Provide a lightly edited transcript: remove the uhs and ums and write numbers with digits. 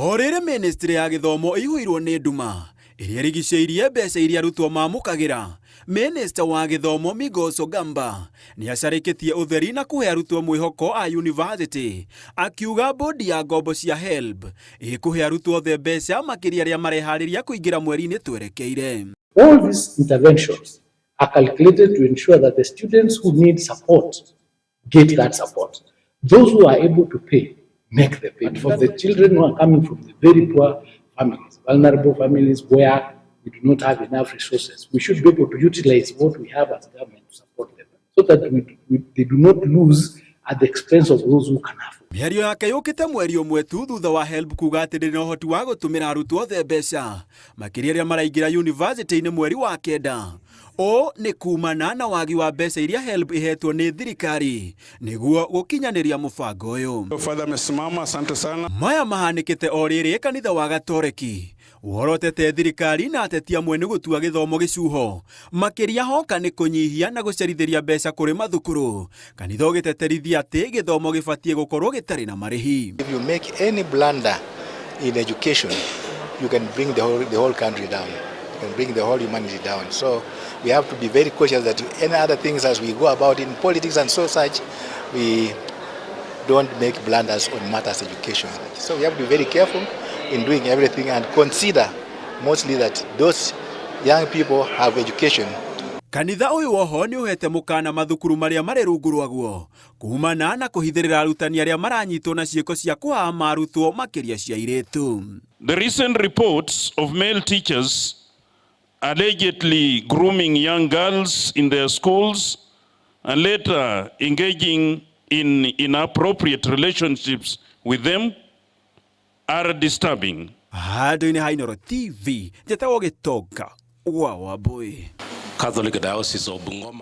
O rĩrĩ ministry ya gĩthomo ĩihũirwo nĩ nduma ĩrĩa ĩrigicĩirie mbeca iria arutwo mamũkagĩra, Minista wa gĩthomo Migos Ogamba nĩ acarĩkĩtie ũtheri na kũhe arutwo mwĩhoko a yunivasĩtĩ, akiuga bodi ya ngombo cia HELB ĩkũhe arutwo othe mbeca makĩria arĩa mareharĩria kũingĩra mweri-inĩ twerekeire. All these interventions are calculated to ensure that the students who need support get that support. Those who are able to pay, make the payment. For the children who are coming from the very poor families, vulnerable families where we do not have enough resources, we should be able to utilize what we have as government to support them so that they do not lose at the expense of those who can afford. Mĩario yake yũkĩte mweri ũmwe tu thutha wa HELB kuga atĩ ndĩrĩ na ũhoti wa gũtũmĩra arutwo othe mbeca makĩria arĩa maraingĩra yunivasĩtĩ-inĩ mweri wa kenda. Ũũ nĩ kumana na wagi wa mbeca iria HELB ĩhetwo nĩ thirikari nĩguo gũkinyanĩria mũbango ũyũ. Father amesimama, asante sana. Maya mahanĩkĩte o rĩrĩ kanitha wa Gatoreki worotete thirikari na ateti amwe nĩ gũtua gĩthomo gĩcuho makĩria hoka nĩ kũnyihia na gũcerithĩria mbeca kũrĩ mathukuru, kanitha ũgĩteterithia atĩ gĩthomo gĩbatiĩ gũkorwo gĩtarĩ na marĩhi. If you make any blunder in education, you can bring the whole country down. You can bring the whole humanity down. So we have to be very cautious that any other things as we go about in politics and so such, we don't make blunders on matters education. So we have to be very careful in doing everything and consider mostly that those young people have education. Kanitha ũyũ oho nĩ ũhete mũkana mathukuru marĩa marĩ rungu rwaguo kumana na kũhithĩrĩra arutani arĩa maranyitwo na ciĩko cia kũhama arutwo makĩria cia airĩtu. The recent reports of male teachers allegedly grooming young girls in their schools and later engaging in inappropriate relationships with them are disturbing. Handũ-inĩ ha Inooro TV, njĩtagwo Gĩtonga wa Wambui. Catholic Diocese of Bungoma.